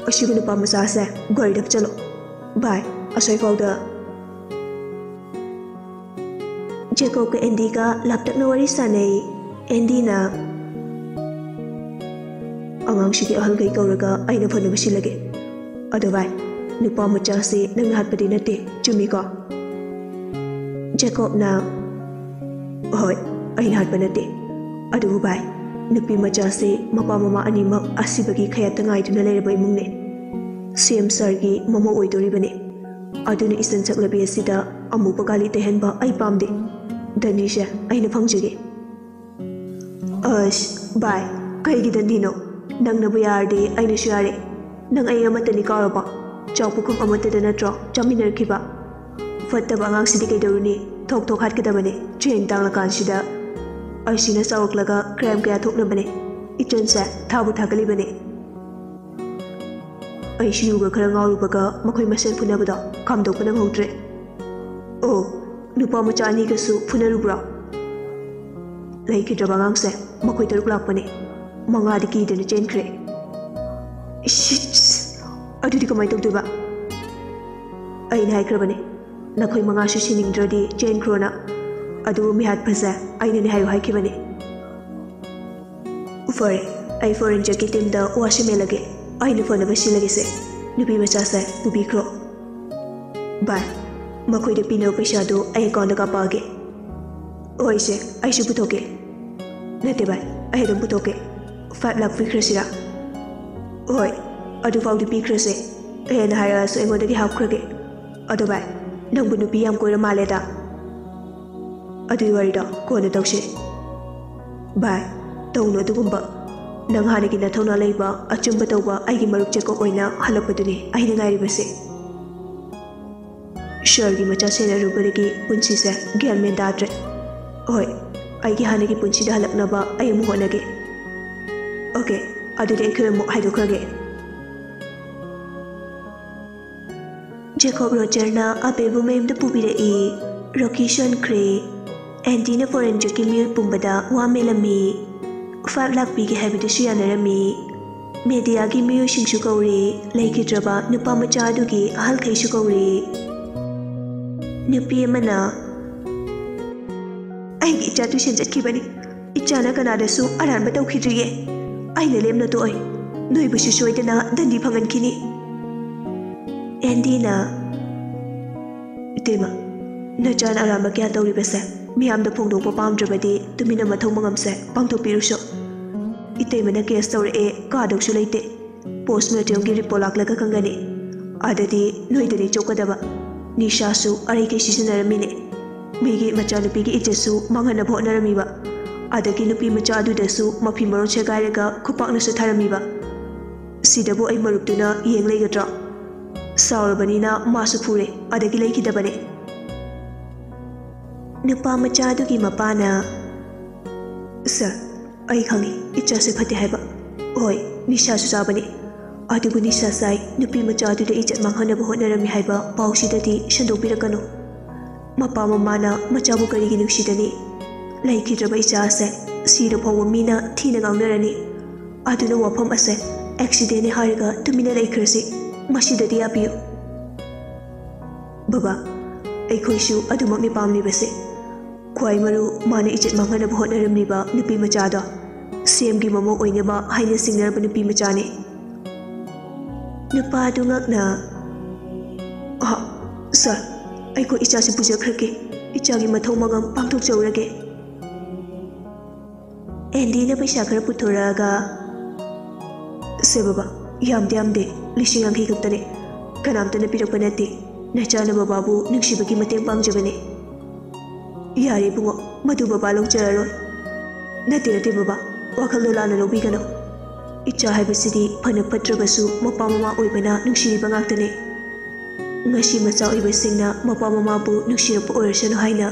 "ꯑꯁꯤꯕꯨ ꯅꯨꯄꯥ ꯃꯆꯥꯁꯦ ꯒꯥꯔꯤꯗ ꯆꯠꯂꯣ꯫ ꯚꯥꯏ, ꯑꯁ꯭ꯋꯥꯏꯐꯥꯎꯗ꯫" ꯖꯦꯀꯣꯕꯀ ꯑꯦꯟꯗꯤꯒ ꯂꯥꯞꯇꯛꯅ ꯋꯥꯔꯤ ꯁꯥꯟꯅꯩ꯫ ꯑꯦꯟꯗꯤꯅ, "ꯑꯉꯥꯡꯁꯤꯒꯤ ꯑꯍꯜꯈꯩ ꯀꯧꯔꯒ ꯑꯩꯅ ꯐꯅꯕ ꯁꯤꯜꯂꯒꯦ꯫ ꯑꯗꯣ ꯚꯥꯏ, ꯅꯨꯄꯥ ꯃꯆꯥꯁꯤ ꯅꯪꯅ ꯍꯥꯠꯄꯗꯤ ꯅꯠꯇꯦ, ꯆꯨꯝꯃꯤꯀꯣ?" ꯖꯦꯀꯣꯕꯅ, "ꯍꯣꯏ, ꯑꯩꯅ ꯍꯥꯠꯄ ꯅꯠꯇꯦ꯫ ꯑꯗꯨꯕꯨ ꯚꯥꯏ, ꯅꯨꯄꯤ ꯃꯆꯥꯁꯤ ꯃꯄꯥ ꯃꯃꯥ ꯑꯅꯤꯃꯛ ꯑꯁꯤꯕꯒꯤ ꯈꯌꯥꯠꯇ ꯉꯥꯏꯗꯨꯅ ꯂꯩꯔꯕ ꯏꯃꯨꯡꯅꯦ꯫ ꯁꯤ ꯑꯦꯝ ꯁꯥꯔꯒꯤ ꯃꯃꯧ ꯑꯣꯏꯗꯣꯔꯤꯕꯅꯦ꯫ ꯑꯗꯨꯅ ꯏꯆꯟ ꯁꯛꯂꯕꯤ ꯑꯁꯤꯗ ꯑꯃꯨꯕ ꯀꯥꯂꯤ ꯇꯩꯍꯟꯕ ꯑꯩ ꯄꯥꯝꯗꯦ꯫ ꯗꯟꯗꯤꯁꯦ ꯑꯩꯅ ꯐꯪꯖꯒꯦ꯫" "ꯑꯁ, ꯚꯥꯏ, ꯀꯩꯒꯤ ꯗꯟꯗꯤꯅꯣ? ꯅꯪꯅꯕꯨ ꯌꯥꯔꯗꯤ ꯑꯩꯅꯁꯨ ꯌꯥꯔꯦ꯫ ꯅꯪ ꯑꯩ ꯑꯃꯠꯇꯅꯤ ꯀꯥꯎꯔꯕꯣ? ꯆꯥꯛ ꯄꯨꯈꯝ ꯑꯃꯠꯇꯗ ꯅꯠꯇ꯭ꯔꯣ ꯆꯥꯃꯤꯟꯅꯔꯛꯈꯤꯕ? ꯐꯠꯇꯕ ꯑꯉꯥꯡꯁꯤꯗꯤ ꯀꯩꯗꯧꯔꯨꯅꯤ? ꯊꯣꯛ ꯊꯣꯛ ꯍꯥꯠꯀꯗꯕꯅꯦ, ꯆꯦꯟ ꯇꯥꯡꯂꯀꯥꯟꯁꯤꯗ꯫ ꯑꯁꯤꯅ ꯆꯥꯎꯔꯛꯂꯒ ꯀ꯭ꯔꯥꯏꯝ ꯀꯌꯥ ꯊꯣꯛꯅꯕꯅꯦ꯫ ꯏꯆꯟꯁꯦ ꯊꯥꯕꯨ ꯊꯥꯒꯠꯂꯤꯕꯅꯦ꯫" ꯑꯩꯁꯨ ꯌꯨꯒ ꯈꯔ ꯉꯥꯎꯔꯨꯕꯒ ꯃꯈꯣꯏ ꯃꯁꯦꯟ ꯐꯨꯅꯕꯗꯣ ꯈꯥꯝꯗꯣꯛꯄ ꯅꯪꯍꯧꯗ꯭ꯔꯦ꯫ "ꯑꯣ, ꯅꯨꯄꯥ ꯃꯆꯥ ꯑꯅꯤꯒꯁꯨ ꯐꯨꯅꯔꯨꯕ꯭ꯔꯣ?" "ꯂꯩꯈꯤꯗ꯭ꯔꯕ ꯑꯉꯥꯡꯁꯦ ꯃꯈꯣꯏ ꯇꯔꯨꯛ ꯂꯥꯛꯄꯅꯦ꯫ ꯃꯉꯥꯗꯤ ꯀꯤꯗꯅ ꯆꯦꯟꯈ꯭ꯔꯦ꯫" "ꯏꯁ, ꯑꯗꯨꯗꯤ ꯀꯃꯥꯏꯅ ꯇꯧꯗꯣꯏꯕ?" "ꯑꯩꯅ ꯍꯥꯏꯈ꯭ꯔꯕꯅꯦ, ꯅꯈꯣꯏ ꯃꯉꯥꯁꯨ ꯁꯤꯅꯤꯡꯗ꯭ꯔꯗꯤ ꯆꯦꯟꯈ꯭ꯔꯣꯅ꯫ ꯑꯗꯨꯕꯨ ꯃꯤꯍꯥꯠꯄꯁꯦ ꯑꯩꯅꯅꯦ ꯍꯥꯏꯌꯨ ꯍꯥꯏꯈꯤꯕꯅꯦ꯫ ꯐꯔꯦ, ꯑꯩ ꯐꯣꯔꯦꯟ ꯆꯦꯛꯀꯤ ꯇꯤꯝꯗ ꯋꯥ ꯁꯤꯃꯦꯜꯂꯒꯦ꯫ ꯑꯩꯅ ꯐꯅꯕ ꯁꯤꯜꯂꯒꯦꯁꯦ꯫ ꯅꯨꯄꯤ ꯃꯆꯥꯁꯦ ꯄꯨꯕꯤꯈ꯭ꯔꯣ꯫ ꯚꯥꯏ, ꯃꯈꯣꯏꯗ ꯄꯤꯅꯕ ꯄꯩꯁꯥꯗꯨ ꯑꯩ ꯑꯦꯀꯥꯎꯟꯗ ꯀꯥꯞꯄꯛꯑꯒꯦ꯫ ꯍꯣꯏ ꯏꯆꯦ, ꯑꯩꯁꯨ ꯄꯨꯊꯣꯛꯀꯦ꯫ ꯅꯠꯇꯦ ꯚꯥꯏ, ꯑꯩ ꯑꯗꯨꯝ ꯄꯨꯊꯣꯛꯀꯦ꯫ ꯐꯥꯏꯚ ꯂꯥꯛ ꯄꯤꯈ꯭ꯔꯁꯤꯔꯥ? ꯍꯣꯏ, ꯑꯗꯨꯐꯥꯎꯗꯤ ꯄꯤꯈ꯭ꯔꯁꯦ꯫ ꯍꯦꯟꯅ ꯍꯥꯏꯔꯛꯑꯁꯨ ꯑꯩꯉꯣꯟꯗꯒꯤ ꯍꯥꯞꯈ꯭ꯔꯒꯦ꯫ ꯑꯗꯣ ꯚꯥꯏ, ꯅꯪꯕꯨ ꯅꯨꯄꯤ ꯌꯥꯝ ꯀꯣꯏꯔ ꯃꯥꯜꯂꯦꯗ꯫ ꯑꯗꯨꯒꯤ ꯋꯥꯔꯤꯗꯣ ꯀꯣꯟꯅ ꯇꯧꯁꯦ꯫ ꯚꯥꯏ, ꯇꯧꯅꯨ ꯑꯗꯨꯒꯨꯝꯕ꯫ ꯅꯪ ꯍꯥꯟꯅꯒꯤ ꯅꯊꯧꯅꯥ ꯂꯩꯕ, ꯑꯆꯨꯝꯕ ꯇꯧꯕ ꯑꯩꯒꯤ ꯃꯔꯨꯞ ꯖꯦꯀꯣꯕ ꯑꯣꯏꯅ ꯍꯜꯂꯛꯄꯗꯨꯅꯤ ꯑꯩꯅ ꯉꯥꯏꯔꯤꯕꯁꯦ꯫ ꯁꯍꯔꯒꯤ ꯃꯆꯥ ꯁꯦꯟꯅꯔꯨꯕꯗꯒꯤ ꯄꯨꯟꯁꯤꯁꯦ ꯒ꯭ꯌꯥꯟ ꯃꯦꯟ ꯇꯥꯗ꯭ꯔꯦ꯫ ꯍꯣꯏ, ꯑꯩꯒꯤ ꯍꯥꯟꯅꯒꯤ ꯄꯨꯟꯁꯤꯗ ꯍꯜꯂꯛꯅꯕ ꯑꯩ ꯑꯃꯨꯛ ꯍꯣꯠꯅꯒꯦ꯫ ꯑꯣꯀꯦ, ꯑꯗꯨꯗꯤ ꯑꯩꯈꯣꯏ ꯑꯃꯨꯛ ꯍꯥꯏꯗꯣꯛꯈ꯭ꯔꯒꯦ꯫ ꯖꯦꯀꯣꯕ ꯔꯣꯖꯔꯅ ꯑꯕꯦꯕꯨ ꯃꯌꯨꯝꯗ ꯄꯨꯕꯤꯔꯛꯏ꯫ ꯔꯣꯀꯤ ꯁꯣꯟꯈ꯭ꯔꯦ꯫ ꯑꯦꯟꯗꯤꯅ ꯐꯣꯔꯦꯟ ꯆꯦꯛꯀꯤ ꯃꯤꯑꯣꯏ ꯄꯨꯝꯕꯗ ꯋꯥ ꯃꯦꯜꯂꯝꯃꯤ꯫ ꯐꯥꯏꯚ ꯂꯥꯛ ꯄꯤꯒꯦ ꯍꯥꯏꯕꯗꯨꯁꯨ ꯌꯥꯅꯔꯝꯃꯤ꯫ ꯃꯦꯗꯤꯌꯥꯒꯤ ꯃꯤꯑꯣꯏꯁꯤꯡꯁꯨ ꯀꯧꯔꯦ꯫ ꯂꯩꯈꯤꯗ꯭ꯔꯕ ꯅꯨꯄꯥ ꯃꯆꯥ ꯑꯗꯨꯒꯤ ꯑꯍꯜꯈꯩꯁꯨ ꯀꯧꯔꯦ꯫ ꯅꯨꯄꯤ ꯑꯃꯅ, "ꯑꯩꯒꯤ ꯏꯆꯥ ꯇ꯭ꯌꯨꯁꯟ ꯆꯠꯈꯤꯕꯅꯤ꯫ ꯏꯆꯥꯅ ꯀꯅꯥꯗꯁꯨ ꯑꯔꯥꯟꯕ ꯇꯧꯈꯤꯗ꯭ꯔꯤꯌꯦ꯫ ꯑꯩꯅ ꯂꯦꯝꯅ ꯇꯣꯛꯑꯣꯏ꯫ ꯅꯣꯏꯕꯨꯁꯨ ꯁꯣꯏꯗꯅ ꯗꯟꯗꯤ ꯐꯪꯍꯟꯈꯤꯅꯤ꯫" ꯑꯦꯟꯗꯤꯅ, "ꯏꯇꯩꯃ, ꯅꯆꯥꯅ ꯑꯔꯥꯟꯕ ꯀꯌꯥ ꯇꯧꯔꯤꯕꯁꯦ ꯃꯤꯌꯥꯝꯗ ꯐꯣꯡꯗꯣꯛꯄ ꯄꯥꯝꯗ꯭ꯔꯕꯗꯤ ꯇꯨꯃꯤꯟꯅ ꯃꯊꯧ ꯃꯉꯝꯁꯦ ꯄꯥꯡꯊꯣꯛꯄꯤꯔꯨꯁꯨ꯫ ꯏꯇꯩꯃꯅ ꯀꯦꯁ ꯇꯧꯔꯛꯑꯦ ꯀꯥꯗꯧꯁꯨ ꯂꯩꯇꯦ꯫ ꯄꯣꯁꯃꯣꯔꯇꯦꯝꯒꯤ ꯔꯤꯄꯣꯔꯠ ꯂꯥꯛꯂꯒ ꯈꯪꯒꯅꯤ꯫ ꯑꯗꯗꯤ ꯅꯣꯏꯗꯅꯤ ꯆꯣꯞꯀꯗꯕ꯫ ꯅꯤꯁꯥꯁꯨ ꯑꯔꯩꯈꯩ ꯁꯤꯖꯤꯟꯅꯔꯝꯃꯤꯅꯦ꯫ ꯃꯤꯒꯤ ꯃꯆꯥꯅꯨꯄꯤꯒꯤ ꯏꯖꯠꯁꯨ ꯃꯥꯡꯍꯟꯅꯕ ꯍꯣꯠꯅꯔꯝꯃꯤꯕ꯫ ꯑꯗꯒꯤ ꯅꯨꯄꯤ ꯃꯆꯥ ꯑꯗꯨꯗꯁꯨ ꯃꯐꯤ ꯃꯔꯣꯟ ꯁꯦꯒꯥꯏꯔꯒ ꯈꯨꯄꯥꯛꯅꯁꯨ ꯊꯥꯔꯝꯃꯤꯕ꯫ ꯁꯤꯗꯕꯨ ꯑꯩ ꯃꯔꯨꯞꯇꯨꯅ ꯌꯦꯡ ꯂꯩꯒꯗ꯭ꯔꯣ? ꯁꯥꯎꯔꯕꯅꯤꯅ ꯃꯥꯁꯨ ꯐꯨꯔꯦ, ꯑꯗꯒꯤ ꯂꯩꯈꯤꯗꯕꯅꯦ꯫" ꯅꯨꯄꯥ ꯃꯆꯥ ꯑꯗꯨꯒꯤ ꯃꯄꯥꯅ, "ꯁꯥꯔ, ꯑꯩ ꯈꯪꯉꯤ, ꯏꯆꯥꯁꯦ ꯐꯠꯇꯦ ꯍꯥꯏꯕ꯫ ꯍꯣꯏ, ꯅꯤꯁꯥꯁꯨ ꯆꯥꯕꯅꯤ꯫ ꯑꯗꯨꯕꯨ ꯅꯤꯁꯥ ꯆꯥꯏ, ꯅꯨꯄꯤ ꯃꯆꯥ ꯑꯗꯨꯗ ꯏꯖꯠ ꯃꯥꯡꯍꯟꯅꯕ ꯍꯣꯠꯅꯔꯝꯃꯤ ꯍꯥꯏꯕ ꯄꯥꯎꯁꯤꯗꯗꯤ ꯁꯟꯗꯣꯛꯄꯤꯔꯛꯀꯅꯨ꯫ ꯃꯄꯥ ꯃꯃꯥꯅ ꯃꯆꯥꯕꯨ ꯀꯔꯤꯒꯤ ꯅꯨꯡꯁꯤꯗꯅꯤ? ꯂꯩꯈꯤꯗ꯭ꯔꯕ ꯏꯆꯥ ꯑꯁꯦ ꯁꯤꯔ ꯐꯥꯎꯕ ꯃꯤꯅ ꯊꯤꯅ ꯉꯥꯡꯅꯔꯅꯤ꯫ ꯑꯗꯨꯅ ꯋꯥꯐꯝ ꯑꯁꯦ ꯑꯦꯛꯁꯤꯗꯦꯟꯅꯤ ꯍꯥꯏꯔꯒ ꯇꯨꯃꯤꯟꯅ ꯂꯩꯈ꯭ꯔꯁꯤ꯫ ꯃꯁꯤꯗꯗꯤ ꯌꯥꯕꯤꯌꯨ꯫" "ꯕꯕꯥ, ꯑꯩꯈꯣꯏꯁꯨ ꯑꯗꯨꯃꯛꯅꯤ ꯄꯥꯝꯂꯤꯕꯁꯦ꯫ ꯈ꯭ꯋꯥꯏ ꯃꯔꯨ ꯃꯥꯅ ꯏꯖꯠ ꯃꯥꯡꯍꯟꯅꯕ ꯍꯣꯠꯅꯔꯝꯂꯤꯕ ꯅꯨꯄꯤ ꯃꯆꯥꯗꯣ꯫ ꯁꯤ ꯑꯦꯝꯒꯤ ꯃꯃꯧ ꯑꯣꯏꯅꯕ ꯍꯥꯏꯅ ꯁꯤꯡꯅꯔꯕ ꯅꯨꯄꯤ ꯃꯆꯥꯅꯤ꯫ ꯅꯨꯄꯥ ꯑꯗꯨ ꯉꯛꯅ, "ꯑꯍ, ꯁꯥꯔ, ꯑꯩꯈꯣꯏ ꯏꯆꯥꯁꯤ ꯄꯨꯖꯈ꯭ꯔꯒꯦ, ꯏꯆꯥꯒꯤ ꯃꯊꯧ ꯃꯉꯝ ꯄꯥꯡꯊꯣꯛꯆꯍꯧꯔꯒꯦ꯫" ꯑꯦꯟꯗꯤꯅ ꯄꯩꯁꯥ ꯈꯔ ꯄꯨꯊꯣꯔꯛꯑꯒ, "ꯁꯦ ꯕꯕꯥ, ꯌꯥꯝꯗꯤ ꯌꯥꯝꯗꯦ, ꯂꯤꯁꯤꯡ ꯌꯥꯡꯈꯩ ꯈꯛꯇꯅꯦ꯫ ꯀꯅꯥꯝꯇꯅ ꯄꯤꯔꯛꯄ ꯅꯠꯇꯦ꯫ ꯅꯆꯥꯅ ꯕꯕꯥꯕꯨ ꯅꯨꯡꯁꯤꯕꯒꯤ ꯃꯇꯦꯡ ꯄꯥꯡꯖꯕꯅꯦ꯫" "ꯌꯥꯔꯦ ꯏꯕꯨꯡꯉꯣ, ꯃꯗꯨ ꯕꯕꯥ ꯂꯧꯖꯔꯔꯣꯏ꯫" "ꯅꯠꯇꯦ, ꯅꯠꯇꯦ ꯕꯕꯥ, ꯋꯥꯈꯜꯗꯣ ꯂꯥꯟꯅ ꯂꯧꯕꯤꯒꯅꯨ꯫ ꯏꯆꯥ ꯍꯥꯏꯕꯁꯤꯗꯤ ꯐꯅ ꯐꯠꯇ꯭ꯔꯕꯁꯨ ꯃꯄꯥ ꯃꯃꯥ ꯑꯣꯏꯕꯅ ꯅꯨꯡꯁꯤꯔꯤꯕ ꯉꯥꯛꯇꯅꯦ꯫ ꯉꯁꯤ ꯃꯆꯥ ꯑꯣꯏꯕꯁꯤꯡꯅ ꯃꯄꯥ ꯃꯃꯥꯕꯨ ꯅꯨꯡꯁꯤꯔꯛꯄ ꯑꯣꯏꯔꯁꯅꯨ ꯍꯥꯏꯅ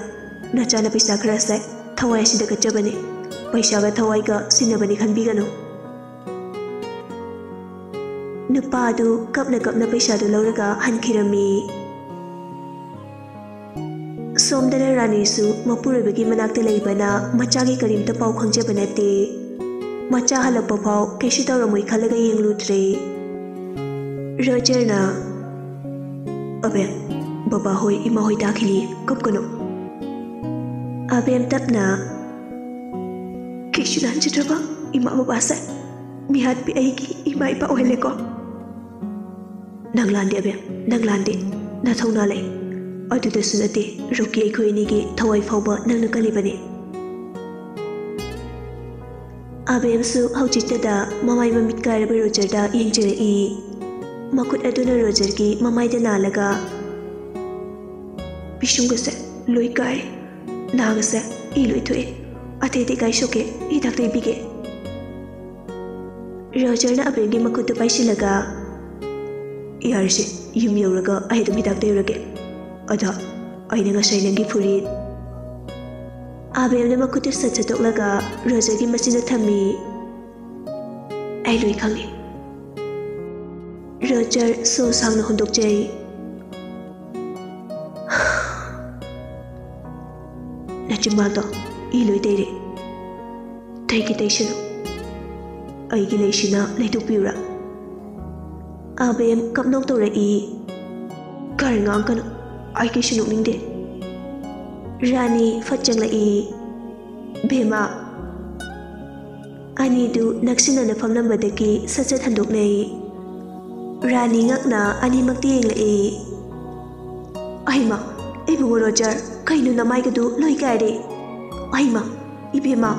ꯅꯆꯥꯅ ꯄꯩꯁꯥ ꯈꯔꯁꯦ ꯊꯋꯥꯏ ꯑꯁꯤꯗ ꯀꯠꯆꯕꯅꯤ꯫ ꯄꯩꯁꯥꯒ ꯊꯋꯥꯏꯒ ꯁꯤꯟꯅꯕꯅꯤ ꯈꯟꯕꯤꯒꯅꯨ꯫" ꯅꯨꯄꯥ ꯑꯗꯨ ꯀꯞꯅ ꯀꯞꯅ ꯄꯩꯁꯥꯗꯨ ꯂꯧꯔꯒ ꯍꯟꯈꯤꯔꯝꯃꯤ꯫ ꯁꯣꯝꯗꯅ ꯔꯥꯅꯤꯁꯨ ꯃꯄꯨꯔꯣꯏꯕꯒꯤ ꯃꯅꯥꯛꯇ ꯂꯩꯕꯅ ꯃꯆꯥꯒꯤ ꯀꯔꯤꯝꯇ ꯄꯥꯎ ꯈꯪꯖꯕ ꯅꯠꯇꯦ꯫ ꯃꯆꯥ ꯍꯜꯂꯛꯄ ꯐꯥꯎ ꯀꯩꯁꯨ ꯇꯧꯔꯝꯃꯣꯏ ꯈꯜꯂꯒ ꯌꯦꯡꯂꯨꯗ꯭ꯔꯦ꯫ ꯔꯣꯖꯔꯅ, "ꯑꯕꯦꯝ, ꯕꯕꯥ ꯍꯣꯏ, ꯏꯃꯥ ꯍꯣꯏ ꯇꯥꯈꯤꯅꯤ, ꯀꯞꯀꯅꯨ꯫" ꯑꯕꯦꯝ ꯇꯞꯅ, "ꯀꯩꯁꯨ ꯂꯥꯟꯖꯗ꯭ꯔꯕ ꯏꯃꯥ ꯕꯕꯥꯁꯦ ꯃꯤꯍꯥꯠꯄꯤ ꯑꯩꯒꯤ ꯏꯃꯥ ꯏꯄꯥ ꯑꯣꯏꯍꯜꯂꯦꯀꯣ?" "ꯅꯪ ꯂꯥꯟꯗꯦ ꯑꯕꯦꯝ, ꯅꯪ ꯂꯥꯟꯗꯦ꯫ ꯅꯊꯧꯅꯥ ꯂꯩ꯫ ꯑꯗꯨꯗꯁꯨ ꯅꯠꯇꯦ, ꯔꯣꯀꯤ, ꯑꯩꯈꯣꯏ ꯑꯅꯤꯒꯤ ꯊꯋꯥꯏ ꯐꯥꯎꯕ ꯅꯪꯅ ꯀꯜꯂꯤꯕꯅꯤ꯫" ꯑꯕꯦꯝꯁꯨ ꯍꯧꯖꯤꯛꯇꯗ ꯃꯃꯥꯏ ꯃꯃꯤꯠ ꯀꯥꯏꯔꯕ ꯔꯣꯖꯔꯗ ꯌꯦꯡꯖꯔꯛꯏ꯫ ꯃꯈꯨꯠ ꯑꯗꯨꯅ ꯔꯣꯖꯔꯒꯤ ꯃꯃꯥꯏꯗ ꯅꯥꯜꯂꯒ, "ꯄꯤꯁꯨꯝꯒꯁꯦ ꯂꯣꯏ ꯀꯥꯏ, ꯅꯥꯒꯁꯦ ꯏ ꯂꯣꯏ ꯊꯣꯛꯑꯦ, ꯑꯇꯩ ꯑꯇꯩ ꯀꯥꯏ ꯁꯣꯛꯀꯦ, ꯍꯤꯗꯥꯛꯇ ꯏꯕꯤꯒꯦ꯫" ꯔꯣꯖꯔꯅ ꯑꯕꯦꯝꯒꯤ ꯃꯈꯨꯠꯇꯨ ꯄꯥꯏꯁꯤꯜꯂꯒ, "ꯌꯥꯔꯦꯁꯦ, ꯌꯨꯝ ꯌꯧꯔꯒ ꯑꯩ ꯑꯗꯨꯝ ꯍꯤꯗꯥꯛ ꯇꯩꯔꯒꯦ꯫ ꯑꯗ, ꯑꯩꯅ ꯉꯁꯥꯏ ꯅꯪꯒꯤ ꯐꯨꯔꯤꯠ꯫" ꯑꯕꯦꯝꯅ ꯃꯈꯨꯠꯇꯨ ꯁꯠ ꯁꯠꯇꯣꯛꯂꯒ ꯔꯣꯖꯔꯒꯤ ꯃꯆꯤꯟꯗ ꯊꯝꯃꯤ꯫ "ꯑꯩ ꯂꯣꯏ ꯈꯪꯉꯤ꯫" ꯔꯣꯖꯔ ꯁꯣ ꯁꯥꯡꯅ ꯍꯣꯟꯗꯣꯛꯆꯩ꯫ "ꯅꯆꯤꯟꯕꯥꯜꯗꯣ ꯏ ꯂꯣꯏ ꯇꯩꯔꯦ꯫ ꯇꯩꯒꯦ ꯇꯩꯁꯅꯨ꯫ ꯑꯩꯒꯤ ꯂꯩꯁꯤꯅ ꯂꯩꯊꯣꯛꯄꯤꯌꯨꯔꯥ?" ꯑꯕꯦꯝ ꯀꯞꯅꯧ ꯇꯧꯔꯛꯏ꯫ "ꯈꯔ ꯉꯥꯡꯒꯅꯨ, ꯑꯩ ꯀꯩꯁꯨ ꯅꯣꯛꯅꯤꯡꯗꯦ꯫" ꯔꯥꯅꯤ ꯐꯠ ꯆꯪꯂꯛꯏ꯫ "ꯕꯦꯝꯃ, ꯑꯅꯤꯗꯨ ꯅꯛꯁꯤꯟꯅꯅ ꯐꯝꯂꯝꯕꯗꯒꯤ ꯁꯠ ꯁꯠ ꯍꯟꯗꯣꯛꯅꯩ꯫ ꯔꯥꯅꯤ ꯉꯛꯅ ꯑꯅꯤꯃꯛꯇ ꯌꯦꯡꯂꯛꯏ꯫ ꯑꯩꯃ, ꯏꯕꯨꯡꯉꯣ ꯔꯣꯖꯔ, ꯀꯩꯅꯣ ꯅꯃꯥꯏꯒꯗꯨ ꯂꯣꯏ ꯀꯥꯏꯔꯦ? ꯑꯩꯃ, ꯏꯕꯦꯝꯃ,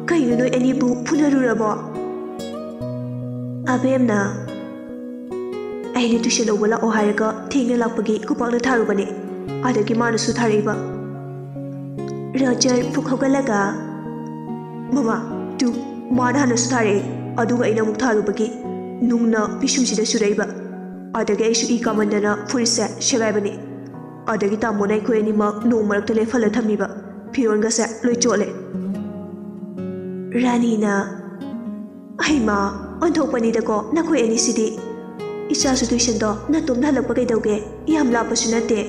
ꯀꯩꯅꯣ ꯅꯣꯏ ꯑꯅꯤꯕꯨ ꯐꯨꯅꯔꯨꯔꯕꯣ? ꯑꯕꯦꯝꯅ, ꯑꯩꯅ ꯇꯨꯏꯁꯟ ꯂꯧꯕ ꯂꯥꯛꯑꯣ ꯍꯥꯏꯔꯒ ꯊꯦꯡꯅ ꯂꯥꯛꯄꯒꯤ ꯈꯨꯄꯥꯛꯅ ꯊꯥꯔꯨꯕꯅꯦ, ꯑꯗꯒꯤ ꯃꯥꯅꯁꯨ ꯊꯥꯔꯛꯏꯕ꯫ ꯔꯣꯖꯔ ꯐꯨꯛ ꯍꯧꯒꯠꯂꯒ, ꯃꯃꯥ, ꯇꯨ, ꯃꯥꯅ ꯍꯥꯟꯅꯁꯨ ꯊꯥꯔꯛꯑꯦ, ꯑꯗꯨꯒ ꯑꯩꯅ ꯑꯃꯨꯛ ꯊꯥꯔꯨꯕꯒꯤ ꯅꯨꯡꯅ ꯄꯤꯁꯨꯝꯁꯤꯗ ꯁꯨꯔꯛꯏꯕ꯫ ꯑꯗꯒꯤ ꯑꯩꯁꯨ ꯏ ꯀꯥꯃꯟꯗꯅ ꯐꯨꯔꯤꯠꯁꯦ ꯁꯦꯒꯥꯏꯕꯅꯤ꯫ ꯑꯗꯒꯤ ꯇꯥꯃꯣꯅ ꯑꯩꯈꯣꯏ ꯑꯅꯤꯃꯛ ꯅꯣꯡ ꯃꯔꯛꯇ ꯂꯦꯞꯍꯜꯂ ꯊꯝꯃꯤꯕ꯫ ꯐꯤꯔꯣꯟꯒꯁꯦ ꯂꯣꯏ ꯆꯣꯠꯂꯦ꯫ ꯔꯥꯅꯤꯅ, "ꯍꯩꯃꯥ, ꯑꯣꯟꯊꯣꯛꯄꯅꯤꯗꯀꯣ ꯅꯈꯣꯏ ꯑꯅꯤꯁꯤꯗꯤ꯫ ꯏꯆꯥꯁꯨ ꯇꯨꯏꯁꯟꯗꯣ ꯅꯇꯣꯝꯗ ꯍꯜꯂꯛꯄ ꯀꯩꯗꯧꯒꯦ? ꯌꯥꯝ ꯂꯥꯞꯄꯁꯨ ꯅꯠꯇꯦ꯫"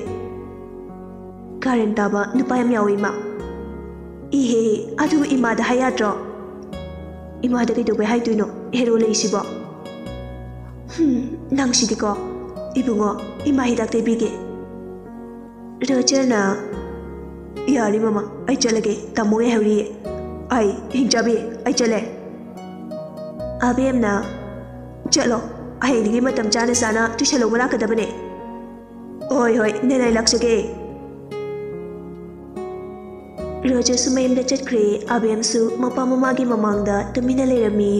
ꯀꯥꯔꯟ ꯇꯥꯕ ꯅꯨꯄꯥ ꯌꯥꯝ ꯌꯥꯎꯋꯤ, ꯏꯃꯥ꯫ ꯏꯍꯦ, ꯑꯗꯨ ꯏꯃꯥꯗ ꯍꯥꯏ ꯌꯥꯗ꯭ꯔꯣ? ꯏꯃꯥꯗ ꯀꯩꯗꯧꯕꯩ ꯍꯥꯏꯗꯣꯏꯅꯣ, ꯍꯦꯔꯣ ꯂꯩꯁꯤꯕꯣ? ꯍꯨꯝ, ꯅꯪꯁꯤꯗꯤꯀꯣ꯫ ꯏꯕꯨꯡꯉꯣ, ꯏꯃꯥ ꯍꯤꯗꯥꯛ ꯇꯩꯕꯤꯒꯦ꯫ ꯔꯣꯖꯔꯅ, "ꯌꯥꯔꯦ ꯃꯃꯥ, ꯑꯩ ꯆꯠꯂꯒꯦ, ꯇꯥꯃꯣ ꯉꯥꯏꯍꯧꯔꯤꯌꯦ꯫ ꯑꯩ, ꯍꯤꯡꯆꯥꯕꯤ, ꯑꯩ ꯆꯠꯂꯦ꯫" ꯑꯕꯦꯝꯅ, "ꯆꯠꯂꯣ, ꯍꯌꯦꯡꯗꯒꯤ ꯃꯇꯝ ꯆꯥꯅ ꯆꯥꯅ ꯇꯨꯏꯁꯟ ꯂꯧꯕ ꯂꯥꯛꯀꯗꯕꯅꯦ꯫" "ꯍꯣꯏ, ꯍꯣꯏ, ꯅꯦꯅꯥꯏ ꯂꯥꯛꯆꯒꯦ꯫" ꯔꯣꯖꯔꯁꯨ ꯃꯌꯨꯝꯗ ꯆꯠꯈ꯭ꯔꯦ꯫ ꯑꯕꯦꯝꯁꯨ ꯃꯄꯥ ꯃꯃꯥꯒꯤ ꯃꯃꯥꯡꯗ ꯇꯨꯃꯤꯟꯅ ꯂꯩꯔꯝꯃꯤ꯫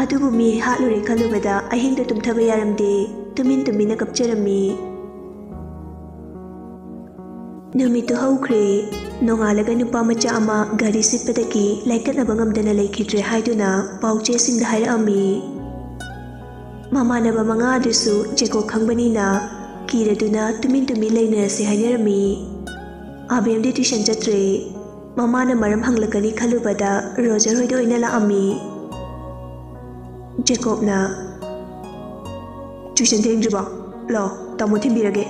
ꯑꯗꯨꯕꯨ ꯃꯤ ꯍꯥꯠꯂꯨꯔꯦ ꯈꯜꯂꯨꯕꯗ ꯑꯍꯤꯡꯗ ꯇꯨꯝꯊꯕ ꯌꯥꯔꯝꯗꯦ꯫ ꯇꯨꯃꯤꯟ ꯇꯨꯃꯤꯟꯅ ꯀꯞꯆꯔꯝꯃꯤ꯫ ꯅꯨꯃꯤꯠꯇꯨ ꯍꯧꯈ꯭ꯔꯦ꯫ ꯅꯣꯡꯉꯥꯜꯂꯒ ꯅꯨꯄꯥ ꯃꯆꯥ ꯑꯃ ꯒꯥꯔꯤ ꯁꯤꯠꯄꯗꯒꯤ ꯂꯥꯏꯀꯠꯅꯕ ꯉꯝꯗꯅ ꯂꯩꯈꯤꯗ꯭ꯔꯦ ꯍꯥꯏꯗꯨꯅ ꯄꯥꯎꯆꯦꯁꯤꯡꯗ ꯍꯥꯏꯔꯛꯑꯝꯃꯤ꯫ ꯃꯃꯥꯟꯅꯕ ꯃꯉꯥ ꯑꯗꯨꯁꯨ ꯖꯦꯀꯣꯕ ꯈꯪꯕꯅꯤꯅ ꯀꯤꯔꯗꯨꯅ ꯇꯨꯃꯤꯟ ꯇꯨꯃꯤꯟ ꯂꯩꯅꯔꯁꯦ ꯍꯥꯏꯅꯔꯝꯃꯤ꯫ ꯑꯕꯦꯝꯗꯤ ꯇꯨꯏꯁꯟ ꯆꯠꯇ꯭ꯔꯦ꯫ ꯃꯃꯥꯅ ꯃꯔꯝ ꯍꯪꯂꯛꯀꯅꯤ ꯈꯜꯂꯨꯕꯗ ꯔꯣꯖꯔ ꯍꯣꯏꯗ ꯑꯣꯏꯅ ꯂꯥꯛꯑꯝꯃꯤ꯫ ꯖꯦꯀꯣꯕꯅ, "ꯇꯨꯏꯁꯟ ꯊꯦꯡꯗ꯭ꯔꯤꯕꯣ? ꯂꯥꯛꯑꯣ, ꯇꯥꯃꯣ ꯊꯤꯟꯕꯤꯔꯒꯦ꯫"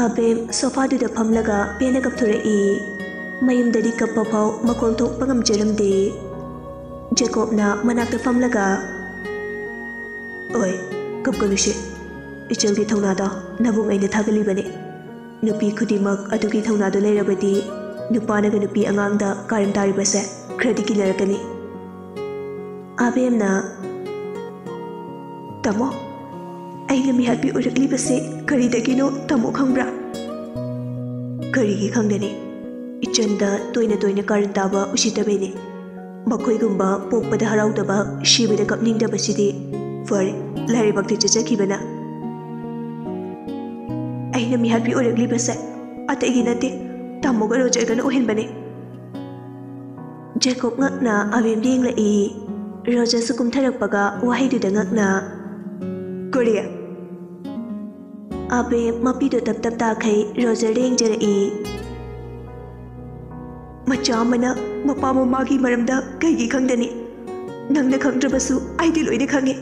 ꯑꯕꯦꯝ ꯁꯣꯐꯥꯗꯨꯗ ꯐꯝꯂꯒ ꯄꯦꯟꯅ ꯀꯞꯊꯣꯔꯛꯏ꯫ ꯃꯌꯨꯝꯗꯗꯤ ꯀꯞꯄ ꯐꯥꯎ ꯃꯈꯣꯜ ꯊꯣꯛꯄ ꯉꯝꯖꯔꯝꯗꯦ꯫ ꯖꯦꯀꯣꯕꯅ ꯃꯅꯥꯛꯇ ꯐꯝꯂꯒ, "ꯑꯣꯏ, ꯀꯞꯀꯅꯨꯁꯦ꯫ ꯏꯆꯜꯒꯤ ꯊꯧꯅꯥꯗꯣ ꯅꯕꯨꯡ ꯑꯩꯅ ꯊꯥꯒꯠꯂꯤꯕꯅꯤ꯫ ꯅꯨꯄꯤ ꯈꯨꯗꯤꯡꯃꯛ ꯑꯗꯨꯒꯤ ꯊꯧꯅꯥꯗꯨ ꯂꯩꯔꯕꯗꯤ ꯅꯨꯄꯥꯅꯒ ꯅꯨꯄꯤ ꯑꯉꯥꯡꯗ ꯀꯥꯔꯟ ꯇꯥꯔꯤꯕꯁꯦ ꯈꯔꯗꯤ ꯀꯤꯅꯔꯛꯀꯅꯤ꯫ ꯑꯕꯦꯝꯅ, "ꯇꯥꯃꯣ, ꯑꯩꯅ ꯃꯤꯍꯥꯠꯄꯤ ꯑꯣꯏꯔꯛꯂꯤꯕꯁꯦ ꯀꯔꯤꯗꯒꯤꯅꯣ ꯇꯥꯃꯣ ꯈꯪꯕ꯭ꯔꯥ?" "ꯀꯔꯤꯒꯤ ꯈꯪꯒꯅꯤ? ꯏꯆꯟꯗ ꯇꯣꯏꯅ ꯇꯣꯏꯅ ꯀꯥꯔꯟ ꯇꯥꯕ ꯎꯁꯤꯠꯇꯕꯩꯅꯤ꯫ ꯃꯈꯣꯏꯒꯨꯝꯕ ꯄꯣꯛꯄꯗ ꯍꯔꯥꯎꯗꯕ, ꯁꯤꯕꯗ ꯀꯞꯅꯤꯡꯗꯕꯁꯤꯗꯤ ꯐꯔꯦ, ꯂꯥꯏꯔꯩꯕꯥꯛꯇ ꯆꯠꯆꯈꯤꯕꯅ꯫ ꯑꯩꯅ ꯃꯤꯍꯥꯠꯄꯤ ꯑꯣꯏꯔꯛꯂꯤꯕꯁꯦ ꯑꯇꯩꯒꯤ ꯅꯠꯇꯦ, ꯇꯥꯃꯣꯒ ꯔꯣꯖꯔꯒꯅ ꯑꯣꯏꯍꯟꯕꯅꯦ꯫" ꯖꯦꯀꯣꯕ ꯉꯛꯅ ꯑꯕꯦꯝꯗ ꯌꯦꯡꯂꯛꯏ꯫ ꯔꯣꯖꯔꯁꯨ ꯀꯨꯝꯊꯔꯛꯄꯒ ꯋꯥꯍꯩꯗꯨꯗ ꯉꯛꯅ, "ꯀꯔꯤ?" ꯑꯕꯦꯝ ꯃꯄꯤꯗꯣ ꯇꯞ ꯇꯞ ꯇꯥꯈꯩ ꯔꯣꯖꯔꯗ ꯌꯦꯡꯖꯔꯛꯏ꯫ "ꯃꯆꯥ ꯑꯃꯅ ꯃꯄꯥ ꯃꯃꯥꯒꯤ ꯃꯔꯝꯗ ꯀꯩꯒꯤ ꯈꯪꯗꯅꯤ? ꯅꯪꯅ ꯈꯪꯗ꯭ꯔꯕꯁꯨ ꯑꯩꯗꯤ ꯂꯣꯏꯅ ꯈꯪꯉꯦ꯫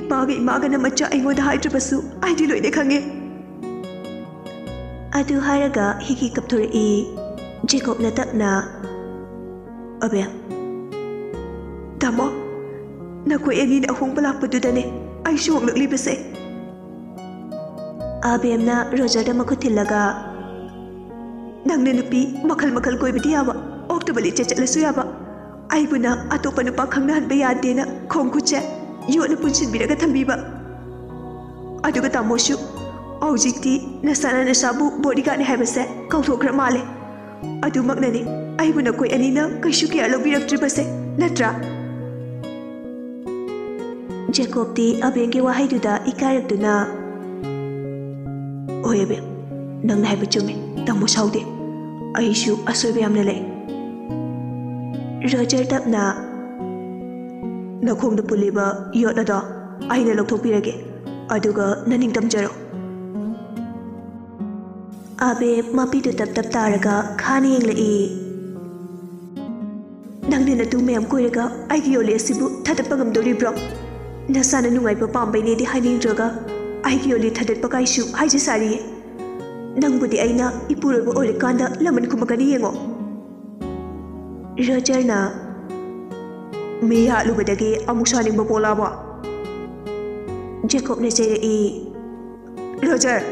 ꯏꯄꯥꯒ ꯏꯃꯥꯒꯅ ꯃꯆꯥ ꯑꯩꯉꯣꯟꯗ ꯍꯥꯏꯗ꯭ꯔꯕꯁꯨ ꯑꯩꯗꯤ ꯂꯣꯏꯅ ꯈꯪꯉꯦ꯫" ꯑꯗꯨ ꯍꯥꯏꯔꯒ ꯍꯤꯒꯤ ꯀꯞꯊꯣꯔꯛꯏ꯫ ꯖꯦꯀꯣꯕꯅ ꯇꯞꯅ, "ꯑꯕꯦꯝ, ꯇꯥꯃꯣ, ꯅꯈꯣꯏ ꯑꯅꯤꯅ ꯑꯍꯣꯡꯕ ꯂꯥꯛꯄꯗꯨꯗꯅꯦ ꯑꯩꯁꯨ ꯍꯣꯡꯂꯛꯂꯤꯕꯁꯦ꯫" ꯑꯕꯦꯝꯅ ꯔꯣꯖꯔꯗ ꯃꯈꯨꯠ ꯊꯤꯜꯂꯒ, "ꯅꯪꯅ ꯅꯨꯄꯤ ꯃꯈꯜ ꯃꯈꯜ ꯀꯣꯏꯕꯗꯤ ꯌꯥꯕ, ꯑꯣꯛꯇꯕ ꯂꯤꯠꯆꯠ ꯆꯠꯂꯁꯨ ꯌꯥꯕ, ꯑꯩꯕꯨꯅ ꯑꯇꯣꯞꯄ ꯅꯨꯄꯥ ꯈꯪꯅꯍꯟꯕ ꯌꯥꯗꯦꯅ ꯈꯣꯡ ꯈꯨꯠꯁꯦ ꯌꯣꯠꯅ ꯄꯨꯟꯁꯤꯟꯕꯤꯔꯒ ꯊꯝꯕꯤꯕ꯫ ꯑꯗꯨꯒ ꯇꯥꯃꯣꯁꯨ ꯍꯧꯖꯤꯛꯇꯤ ꯅꯁꯥꯅ ꯅꯁꯥꯕꯨ ꯕꯣꯗꯤꯒꯥꯔꯗꯅꯤ ꯍꯥꯏꯕꯁꯦ ꯀꯥꯎꯊꯣꯛꯈ꯭ꯔ ꯃꯥꯜꯂꯦ꯫ ꯑꯗꯨꯃꯛꯅꯅꯤ ꯑꯩꯕꯨ ꯅꯈꯣꯏ ꯑꯅꯤꯅ ꯀꯩꯁꯨ ꯀꯤꯌꯔ ꯂꯧꯕꯤꯔꯛꯇ꯭ꯔꯤꯕꯁꯦ, ꯅꯠꯇ꯭ꯔꯥ?" ꯖꯦꯀꯣꯕꯇꯤ ꯑꯕꯦꯝꯒꯤ ꯋꯥꯍꯩꯗꯨꯗ ꯏꯀꯥꯏꯔꯛꯇꯨꯅ, "ꯍꯣꯏ ꯑꯕꯦꯝ, ꯅꯪꯅ ꯍꯥꯏꯕ ꯆꯨꯝꯃꯤ, ꯇꯥꯃꯣ ꯁꯥꯎꯗꯦ꯫ ꯑꯩꯁꯨ ꯑꯁꯣꯏꯕ ꯌꯥꯝꯅ ꯂꯩ꯫" ꯔꯣꯖꯔ ꯇꯞꯅ, "ꯅꯈꯣꯡꯗ ꯄꯨꯜꯂꯤꯕ ꯌꯣꯠ ꯑꯗꯣ ꯑꯩꯅ ꯂꯧꯊꯣꯛꯄꯤꯔꯒꯦ, ꯑꯗꯨꯒ ꯅꯅꯤꯡ ꯇꯝꯖꯔꯣ꯫" ꯑꯕꯦꯝ ꯃꯄꯤꯗꯨ ꯇꯞ ꯇꯞ ꯇꯥꯔꯒ ꯈꯥꯅ ꯌꯦꯡꯂꯛꯏ꯫ "ꯅꯪꯅ ꯅꯇꯨ ꯃꯌꯥꯝ ꯀꯣꯏꯔꯒ ꯑꯩꯒꯤ ꯌꯣꯂꯤ ꯑꯁꯤꯕꯨ ꯊꯥꯗꯠꯄ ꯉꯝꯗꯣꯔꯤꯕ꯭ꯔꯣ? ꯅꯁꯥꯅ ꯅꯨꯡꯉꯥꯏꯕ ꯄꯥꯝꯕꯩꯅꯦꯗꯤ ꯍꯥꯏꯅꯤꯡꯗ꯭ꯔꯒ ꯑꯩꯒꯤ ꯌꯣꯂꯤ ꯊꯥꯗꯠꯄ ꯀꯥꯏꯁꯨ ꯍꯥꯏꯖ ꯁꯥꯔꯤꯌꯦ꯫ ꯅꯪꯕꯨꯗꯤ ꯑꯩꯅ ꯏꯄꯨꯔꯣꯏꯕ ꯑꯣꯏꯔꯀꯥꯟꯗ ꯂꯃꯟ ꯈꯨꯝꯃꯛꯀꯅꯤ ꯌꯦꯡꯉꯣ꯫" ꯔꯣꯖꯔꯅ, "ꯃꯤ ꯍꯥꯠꯂꯨꯕꯗꯒꯤ ꯑꯃꯨꯛ ꯁꯥꯅꯤꯡꯕ ꯄꯣꯛꯂꯛꯑꯕꯣ?" ꯖꯦꯀꯣꯕꯅ ꯆꯩꯔꯛꯏ꯫ "ꯔꯣꯖꯔ!"